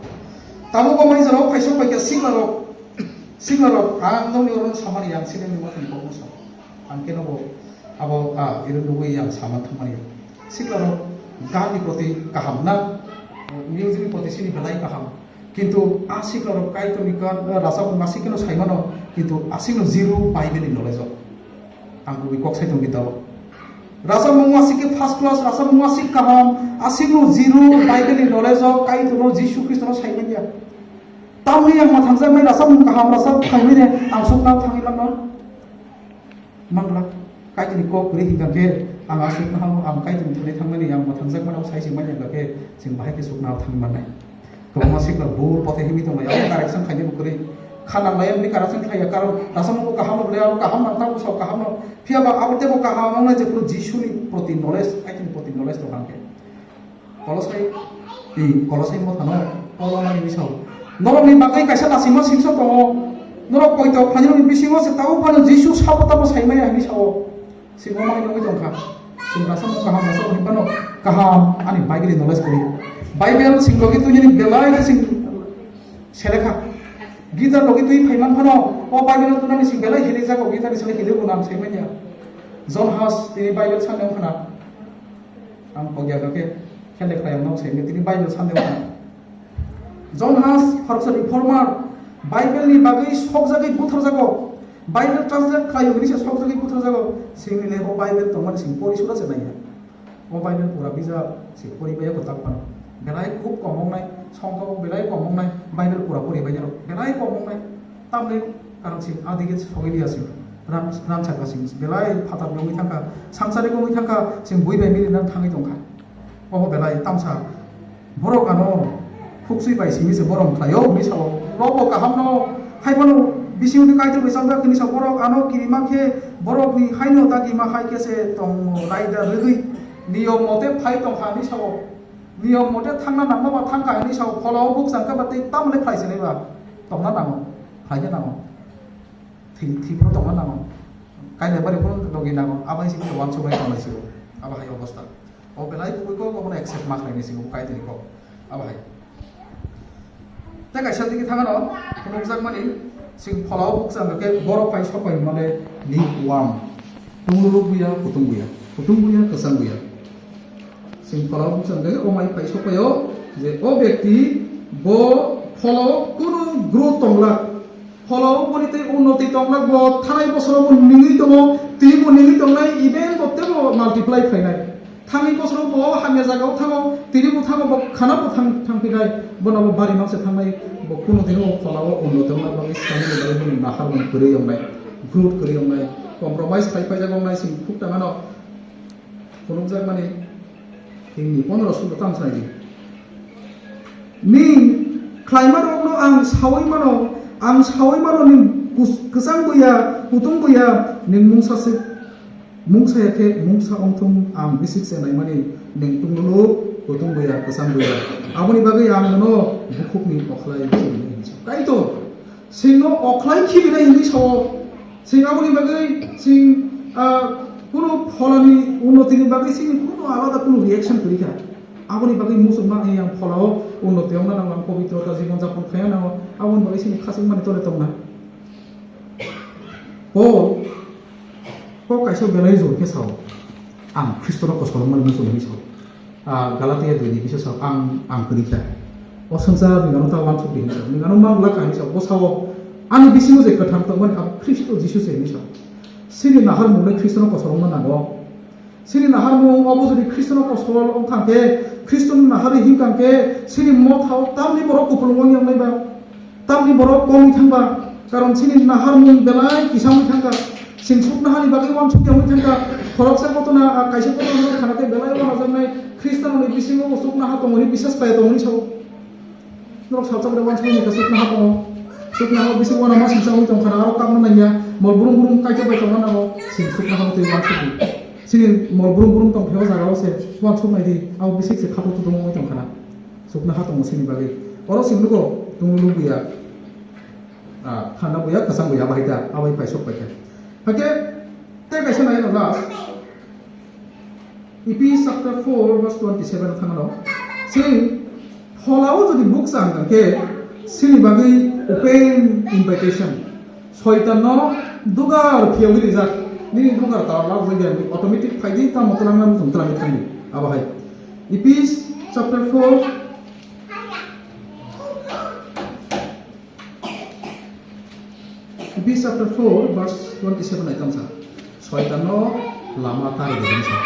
Tabuk bo mai jora o phaisok bai kha siklarok, siklarok, ang nokni oro samani yang siklarni mothani kokno sa. Ang khe nobo abo, ah, iro nugwi yang sama thangmani. Siklarok ganni proti kaham na, music ni proti sini belai kaham. Kintu a siklarok Kaitorni kan, eh, rasa mung asik keno saimano, kintu asikno zero Bible ni knowledge o. Ang kubui kok sai tong kita o. Rasa mung asik ke first class, rasa mung asik kaham, asikno zero Bible ni knowledge o, Kaitorno Jisu Khristono saimanya. Tamni ang mathangjaknai rasa mung kaham, rasa khaimani ang sukna thangwi mano. Mangla, Kaitorni kok kwrwi hinkha khe ang aswk nahamo, ang Kaitorni thani thangmani ang mwthangjakmano sai se manya hinkha khe chwng bahai khe swk naha thangwi mannai. Kwbangma sikla bur pothai himwi tonglai, abo correction khainai bo kwrwi. Kha nanglai, aboni correction khlaiya, karon rasa mungbo kaham rwlai, abo kaham nang, tamo sao kaham no. Phiya ba abo teibo kaham wngnai, jephuru Jisuni proti knowledge, Kaitorni proti knowledge tongkha khe. Kolosai, i, Kolosai mothano Polo nai hinwi sao. Norokni bagwi kaisa lasima singso tongo. Norok poito khlainani bisingo se tabuk phano Jisu sabo tamo saimaya hinwi sao. Simo mai nugwi tongkha. Chwng rasa mung kaham rasa hwnwi phano kaham ani Bible ni knowledge kwrwi. Bible sing logi tuinani belai khe sing selekha. Gita logi twi phaiman phano o Bible no tunani sing belai hilik jago, Gita ni sale hilik bo nang saimanya. John Huss tini Bible sanne wngkhana. Ang kok ya khe khele khlai ang nok sai tini Bible sande wngkha. John Huss, khoroksa reformer, Bible ni bagwi sokjagwi butharjago. Bible translate khlai hwnwi se sokjagwi butharjago. Sini le o Bible tongmani sing pori sura se naiya. O Bible pura bijap se pori baiya ko tak phano. Belai khub kom wngnai, songkha bo belai kom wngnai, Bible pura pori baiya rok belai kom wngnai. Tamni karon sing adige sogwi liya sing. Ram, ram sakha sing belai phatar wngwi thangkha, sangsari wngwi thangkha, sing bui bai mili nang thangwi tongkha. Obo belai tamsa borok ano phuksui bai simi se borom khlaio hwnwi sao. Robo kaham no hai phano bising uni Kaitor bai chamjak hwnwi sao. Borok ano kirima khe borok ni haino dagima hai khe se tong raida rwgwi niyom mote phai tongkha hwnwi sao. Niyom mote thangna nangma ba thangkha hwnwi sao. Pholao bukchang khe ba tei tamle khlai se nai ba tongna nango, khlai khe nango. Thwi, thwi phuru tongna nango. Kainwi bari phuru logi nango. Abo hai se phuru wansuk bai tongna sio. Abo hai obostha. O belai kubui kok obono accept ma khlainai sio, bo Kaitorni kok. Abo hai. Tei kaisa digi thangano, phunukjakmani, sing pholao bukchang khe borok pai sok pai male lukewarm. Tunglu buya, kutung buya. Kutung buya, kwchang buya. Sing pholao bukchang khe o mai pai sok paio je o bekti bo pholao kunu growth tonglak. Pholao boni tei unnoti tonglak bo thanai bosoro bo ningwi tongo, tini bo ningwi tongnai, even bo tebo multiply khlainai. Thangwi bosoro bo hamya jagao thango, tini bo thango bo khana bo thang, thangphinai, bono bo bari mangsa thangnai, bo kunu dino pholao unnoti tonglak bagwi swkangni bagwi boni nahar mani kwrwi wngnai, growth kwrwi wngnai, compromise khai paijak wngnai sing khuk tangano. Phunukjakmani himni pondro sulo tamo sai di. Ni khlaima rokno ang sawi mano, ang sawi mano ni kus-, kwchang buya, kutung buya, ni mungsa se, mungsa ya khe mungsa ongthung ang bisik se naimani ning tunglulu kutung buya, kwchang buya. Aboni bagwi ang nono bukhukni okhlai sini hinwi sa. Kaitor, Singno okhlai khibi nai hinwi sao. Sing aboni bagwi sing, ah, kunu pholani unnotini bagwi sini kunu alada kunu reaction kwrwi kha. Aboni bagwi muchungma hai ang pholao unnoti wngna nango, ang pobitrota jibon japon khaina nango. Aboni bagwi sini khachikmani tole tongna. Paul, Paul kaisa belai jor khe sao. Ang Khristono kosolongmani muchung hinwi sao. Ah, Galatia dui ni bisa sao, ang, ang kwrwi kha. O swngchar ni gano ta wansuk di hinwi sao. Ni gano mang glak ka hinwi sao. Bo sao, ani bisingo je kwthang tongmani abo Khristo Jisu se hinwi sao. Sini naharmung le Khristono kosolongna nango. Sini naharmung obo jodi Khristono kosol wng thang khe, Khristono naharwi him thang khe, sini mothao tamni borok kupulung wng yang nai ba? Tamni borok komwi thangba, karon chini naharmung belai kisangwi thangkha. Chwng suknahani bagwi uansuk tongwi thangkha. Khoroksa gotona, a kaisa gotona khana tei belai uanajaknai Khristanoni bisingo bo suknaha tongmani bisas kaya tongmani sao. Norok salsa bai uansuk ni suknaha tongo. Suknaha bisingo uanama singsa wngwi tongkha, aro kangma nangya, mol brum brum kaitor bai tongna nango. Chwng suknaha tei uansuk di. Chini mol brum brum tong pheo jagao se uansuk nai di, abo bisik se khato tudung wngwi tongkha na. Suknaha tongo chini bagwi. Oro chwng nugo tungulu buya. Ah, khanda buya, kwchang buya, bahai ta, abai paisok paikha. Hakhe, tei kaisa nai no last. Ephes chapter four verse twenty-seven thangno. Chwng pholao jodi bukchang khe, Sini bagwi open invitation. Soitanno dugar phiyogwi rijak. Nini dugar ta lak jagya automatic phaidi, tamo twlangna muchung twlangwi thangdi. Abo hai. Ephes chapter four. Ephes chapter four verse twenty-seven ai tamo sa. Soitanno lama tari di sa.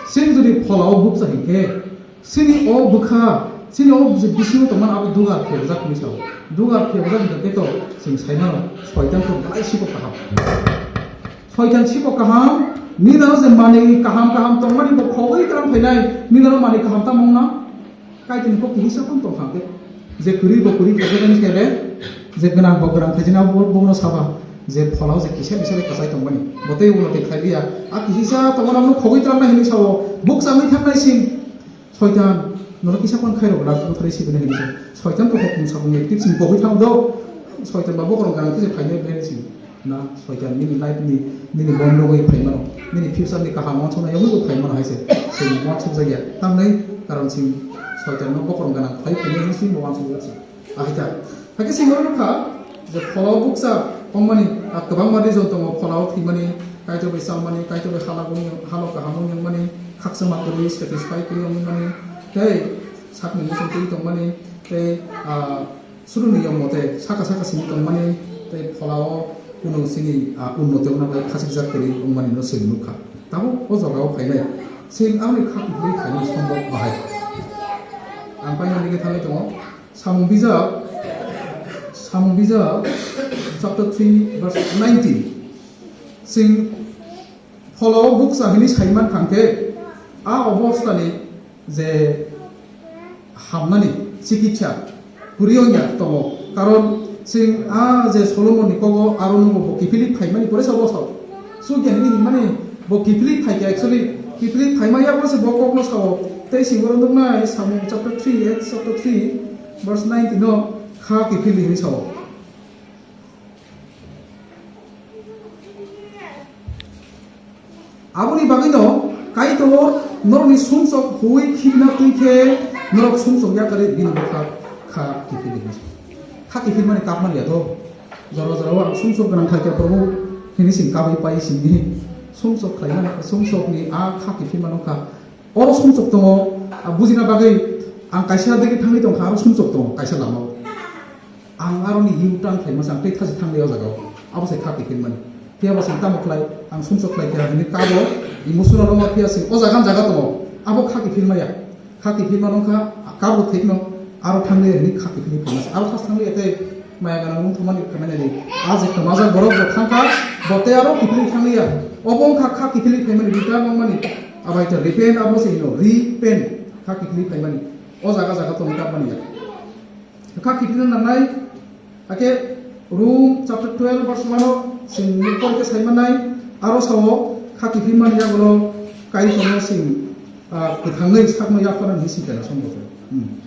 Sini jodi pholao bukcha hinkhe, sini o bwkha, sini o je bisingo tongmani abo dugar phiyokjak hinwi sao. Dugar phiyokjak hinkhe to chwng saimano, soitan to belai sibo kaham. Soitan sibo kaham, nini aro je manwi kaham kaham tongmani bo khogwi twlang phainai, nini aro manwi kaham tamo wngna? Kaitorni kok kisa phano tong kha khe, je kwrwi bo kwrwi khaijak ani khe de, je gwnang bo gwnang khaijak ani abo bo, bono saba, je pholao je kisa kisa de kwchai tongmani, bo tei ulo tei khlai liya. A kisa tongmani abono khogwi twlangnai hinwi sao, bukcha wngwi thangnaising. Soitan, nono kisa phano khairok na, buthrai sibini hinwi sao. Soitan to hukum sabung active sing bogwi thang do. Soitan ba bokhorok gwnang khe je phainai bini sing. Na, soitan nini life ni, nini bon rogwi phaimano, nini future ni kaham wansukna yogwi bo phaimano hai se, chwng wansukjakya. Tamni karon chwng soitan no bokhorok gwnang khlai phainai hinwi chwng bo wansukjak se. Ahai ta. Hakhe chwng oro nukha je pholao bukcha wngmani, a, kwbangma reason tongo, pholao thwimani, Kaitor bai chamani, Kaitor bai hala wngya-, halo kaham wngya wngmani, khakchangma kwrwi, satisfy kwrwi wngmani, tei sakni muchung twi tongmani, tei, a, Suruni yong mote saka saka simi tongmani tei pholao kunu chini, ah, unnoti wngna bai khachikjak kwrwi wngmani no chwng nukha. Tabuk o jagao phainai chwng aboni kha kiphilwi phainai sombok bahai. Ang paina nigwi thangwi tongo. Samung bijap, Samung bijap chapter three verse nineteen. Chwng Pholao bukcha hinwi saiman thangkhe, a obostani je hamnani chikitsa kwrwi wngya tongo. Karon chwng a je Solomonni kogo aro nungbo bo kiphilwi phaimani poresa obostao. Chukya hinwi hinmani bo kiphilwi phaikha, actually kiphilwi phaima yaphano se bo kokno sao. Tei chwng oro nuknai Samung chapter three, Acts chapter three verse nineteen no kha kiphilwi hinwi sao. Aboni bagwino Kaitor norokni sumsok huwi khibina twi khe norok sumsok yakarwi bini bwkha kha kiphilwi hinwi. Kha kiphilmani kapmani ya to. Jora jorao ang sumsok gwnang khlai kha Probhu hinwi sing kabwi pai sing di. Sumsok khlaimani, sumsokni a kha kiphilmano kha. Oro sumsok tongo, a, bujina bagwi ang kaisa digi thangwi tongkha, aro sumsok tongo kaisa lamao. Ang aroni U-turn khlaima se ang tei thasi thangli o jagao. Abo se kha kiphilmani. Phiya bo se tamo khlai, ang sumsok khlai kha hinwi kabo emotional wngma phiya se o jaga jaga tongo. Abo kha kiphilmaya. Kha kiphilma nung kha, kabo thikno aro thangli hinwi kha kiphilwi phaima se. Aro thas thangli tei maya gana wng thangmani khamani di. A je kwmajak borok bo thangkha, bo tei aro kiphilwi thangliya. Obo wngkha kha kiphilwi phaimani, return wngmani. Abai ta repent abo se hino, repent, kha kiphilwi phaimani. O jaga jaga tongwi kapmani ya. Kha kiphilna nangnai, hakhe Rom chapter twelve verse one o chwng porikhe saimanai, aro sao kha kiphilmani yagulo Kaitorno chwng, ah, kwthangwi sakno yapharnani hinwi swi kena somboto. Hmm.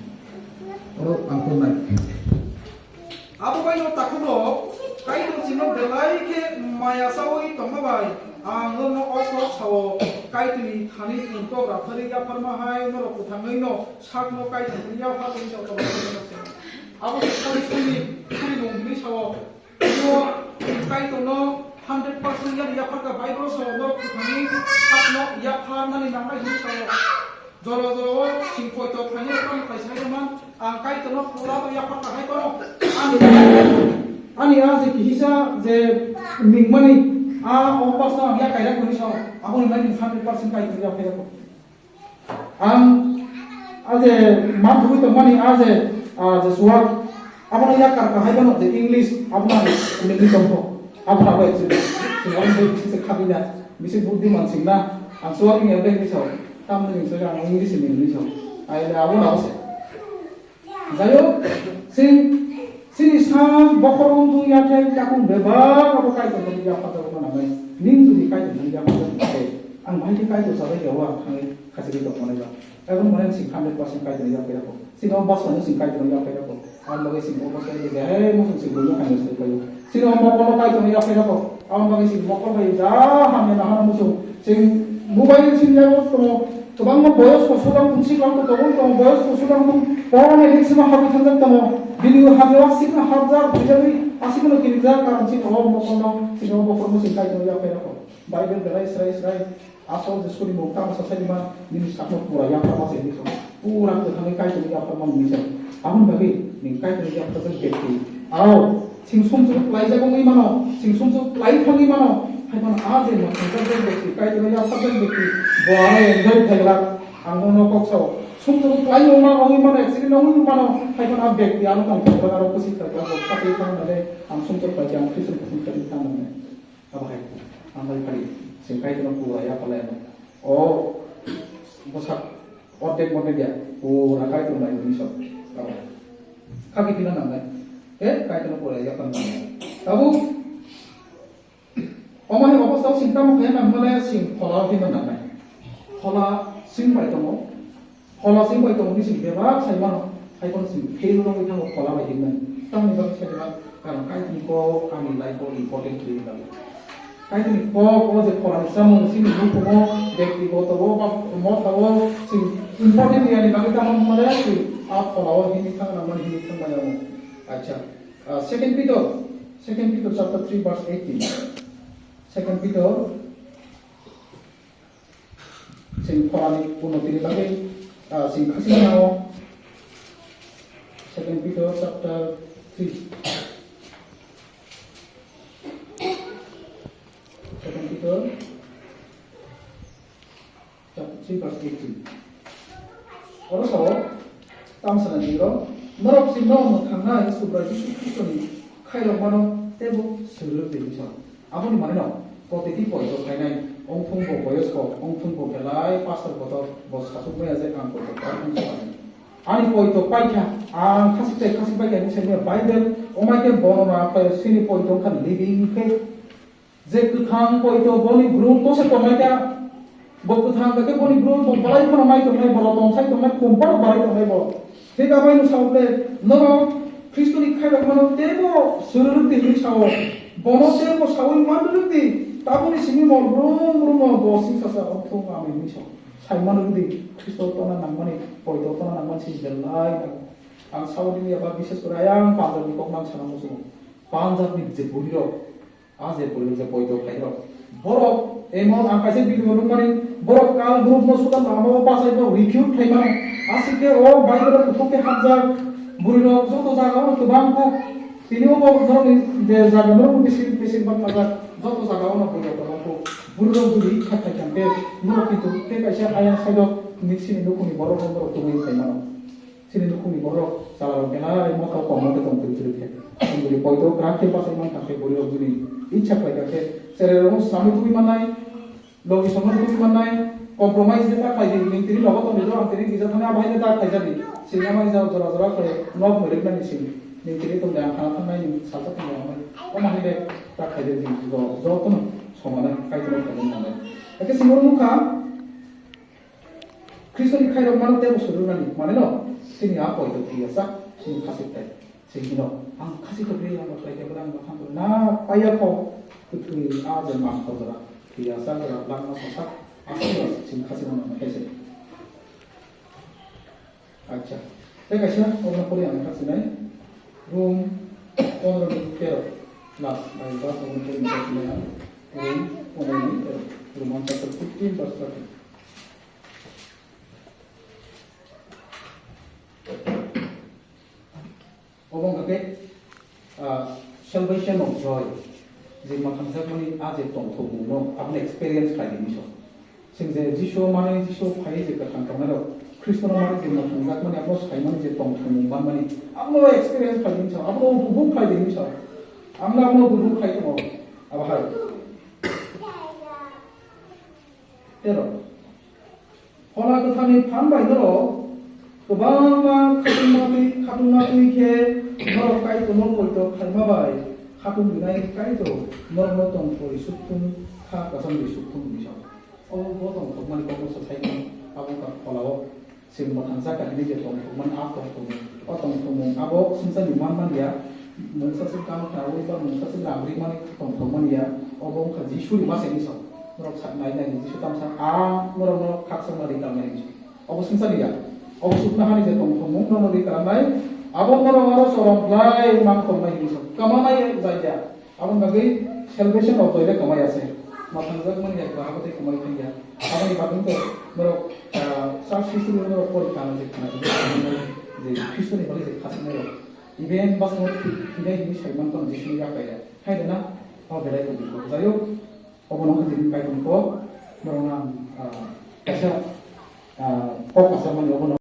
Oro ang pornai. Abo baino takhukrok, Kaitor chwngno belai khe maya chaui tongma bai, ang norokno o kok sao, Kaitorni thani chwng kok rapharwi yapharma hai norok kwthangwino sakno Kaitorni yaphar tongwi tongma bai. Abo se sori sori sori mung hinwi sao, abo Kaitorno hundred percent yari yapharkha Bible sao, norok kwthangwi sakno yapharnani nangnai hinwi sao. Jora jora o sing poito khlainai tamo kaisa hai man, ang Kaitorno pura bo yaphar kahai kono. Ani, ani a je kihisa je mingmani a o pasno ang ya kaira koni sao, aboni mai ni hundred percent Kaitor ya phai ko. Ang a je ma thugui tongmani a je, a je suwak, abono ya kar kahai kono je English, abono ang mingwi tongkho. Abono abo actually, sing abo bai kisa khabina, bisi buddhiman singna, ang suwak ni abo hinwi sao. Tamni hinwi sao, ang English ni hinwi sao. Ai le abo na ose. Jayo, sing, sini sa bokhorong tu ya thai takung bebak abo Kaitor ni ya phato ko na bai. Ning judi Kaitor ni ya phato ko na bai. Ang bai ke Kaitor sa bai ya wa thang khasi ke tok mana ba. Abo mana sing hundred percent Kaitor ni ya phato ko. Sing abo bas mana sing Kaitor ni ya phato ko. Ang bai sing abo sa ya he mo sing abo kan sing ko. Sini mokol no Kaitor ni yaphai rokho. Aboni bagwi chwng mokol bai ja hamya nahana muchung. Chwng mobile simi yago tongo, Kwbangma boyos kosolang tong, siklang tong, tongo tong, boyos kosolang tong, poroni rik sima habwi thangjak tongo. Bini habwi aswkno hapjak, bujagwi aswkno kirijak, karon chini o mokolno, chini o mokolno chini Kaitorno yaphai rokho. Bible belai srai srai, asol Jisuni mung tamo sasaima, nini sakno pura yapharma se hinwi song. Pura kwthangwi Kaitorno yapharma hinwi song. Aboni bagwi ning Kaitorno yapharjak bekti. Ao, Sing sumsok laijak wngwi mano, sing sumsok lai thangwi mano, hai phano a je mwthangjakjak bekti, Kaitorno yapharjak bekti, bo aro enjoy khailak, ang nono kok sao. Sumsok lai wngma wngwi mano, accident wngwi mano, hai phano a bekti ano tong thok aro kusi khailak, bo khasui thang nai, ang sumsok pai ang Christian kusi khailak thang nai. Abo hai, ang bai phari, sing Kaitorno pura yapharlai ano. O, bwsak, ordek mordek ya, pura Kaitorno nai wngwi sok. Abo hai. Khaki phina nangnai. He, Kaitorno pura yapharlai nangnai. Tabuk, Omo hai obostha o sing tamo khe nang mane sing phola o hinwi nangnai. Phola sing bai tongo. Phola sing bai tongo hinwi sing bebak sai mano. Hai phano sing fail wngwi thango phola bai hinwi. Tamni bagwi sai bebak karon Kaitorni kok ani life o important hinwi bagwi. Kaitorni kok o je phola ni samung sini nukhungo, bektigoto o ba motha o sing important yani bagwi tamo mane sing a phola o hinwi thang nang mani hinwi thang bai tongo. Acha. Uh, Second Peter, Second Peter chapter three verse eighteen. Second Peter, sing pholani unoti ni bagwi, uh, sing khasina nango. Second Peter chapter three. Second Peter Chapter three verse eighteen. Oro sao, tamo sana nini rok, norok sing no mwthang nai Subrai Jisu Khristoni khairok mano teibo swrwk di hinwi sao. Aboni mane no, protiti poito khainai, ongthung bo boyosko, ongthung bo belai pastor kotor, bo sasuk maya je ang poito khainai. Ani poito paikha, ang khasik tai khasik paikha hinwi sai maya Bible, omai khe bono na khlai sini poito wngkha living faith. Je kwthang poito boni brum tose tongnai ta, bo kwthang khe boni brum bo balai phano mai tongnai, bo rotong sai tongnai, kumpar balai tongnai bo. Thik abai no sao ble, norok Khristoni khairok mano teibo swrwk di hinwi sao. Bono teibo saui man rwk di, taboni simi mol brum brum no bo sing sasa ongthung ami hinwi sao. Sai man rwk di, Khristo tona nangmani, poito tona nangmani sini belai nango. Ang sao dini aba bises kore ayang Punjab ni kok nang sana musungo. Punjab ni je buri rok, A je bwrwi je poito khlairok. Borok emon ang kaisa video nukmani, borok kal group no suda lama o bachai no recruit khlaimano. Aswk khe o Bible o kuthuk khe hapjak bwrwi rok joto jaga o kwbang kuk. Tini o bo norok ni je jaga norok ni bising, bising bak majak joto jaga o no bwrwi rok kwbang kuk. Bwrwi rok jodi kha khai khan khe norok kintu tei kaisa ayang side o nini sini nukhung ni borok rok norok tubui khlaimano. Chini nukhungni borok chwla rok belai motha o kom motha tong twi chwrwi khe. Chwng bwrwi poito kwrak khe bachai man kha khe bwrwi rok bini icha khlai kha khe cherai rok samung tubui mannai, logi songno tubui mannai, compromise je ta khlai di, nwng tini nogo tong di, ang tini gija thani abo hai ta khlai jadi. Sini amai jora jora khlai nok mwrwk nani sini. Nwng tini tong di ang thana thangnai nwng salsa tong di amai. Omo hai de ta khlai di jotono somana kaitor khlai di nangnai. Hakhe sini nukha. Khristoni khairok mano teibo swrwknani, maneno, chini a poito phiya sak, chini khasik tai. Chini hino, ang khasik to phiya, ang khlai khe, ang mathang na paya kho, kwthwi a je mang kho jora, phiya sak jora, langma sasak, aswk jora, chini khasik mano khe se. Acha. Tei kaisa, obo pori ang khasik nai, Rom pondro ni tero, last, bai ba obo pori ang khasik nai, Rom pondro ni tero, Roman chapter fifteen verse thirty. Obo wngkha khe, ah, salvation of joy. Je mwthangjakmani a je tongthokmungno, abono experience khlai di hinwi sao. Chwng je Jisu manwi, Jisu phaiwi je kwthang tongnairok, Khristono manwi je mwthangjakmani, abono saimani je tongthokmung manmani, abono experience khlai di hinwi sao, abono upobhog khlai di hinwi sao. Ang abono upobhog khlai tongo, abo hai. Tero. Phola Kwtharni phan bai norok kwbangma khatungma twi, khatungma twi khe norok Kaitorno poito khlaima bai khatung rinai Kaitor norokno tongthokni sukthung kha, kwchangni sukthung hinwi sao. Obo bo tongthokmani kokno se sai mano, abo wngkha pholao. Chwng mwthangjakha hinwi je tongthokmani a tongthokmung, o tongthokmung abo swngcharni manmani ya, mungsa se kam khlaui ba mungsa se rang rimani tongthokmani ya, obo wngkha Jisuni masa hinwi sao. Norok sa-, nai nai ni Jisu tamsa, a norok no khakchangma ri tangmani hinwi. Obo swngchar ya. Obo sukna hani je tongthokmung norok ri tangnai. Abo norok aro chorong khlai mang tongmani hinwi. Kamanai jai ya. Aboni bagwi salvation of joy le kwmai ya se. Mwthangjakmani ya ba abo tei kwmai thang ya. Aboni bagwi to norok, ah, church history norok pori kana je kana je Khristo ni bagwi je khasnai rok. Even basmo thi-, thinai hinwi sai man kono Jisu ni yaphai ya. Hai de na? O belai ko biko. Jai o, obo no khe tini kai tong ko. Norok na, ah, kaisa, ah, kok asarmani obo no.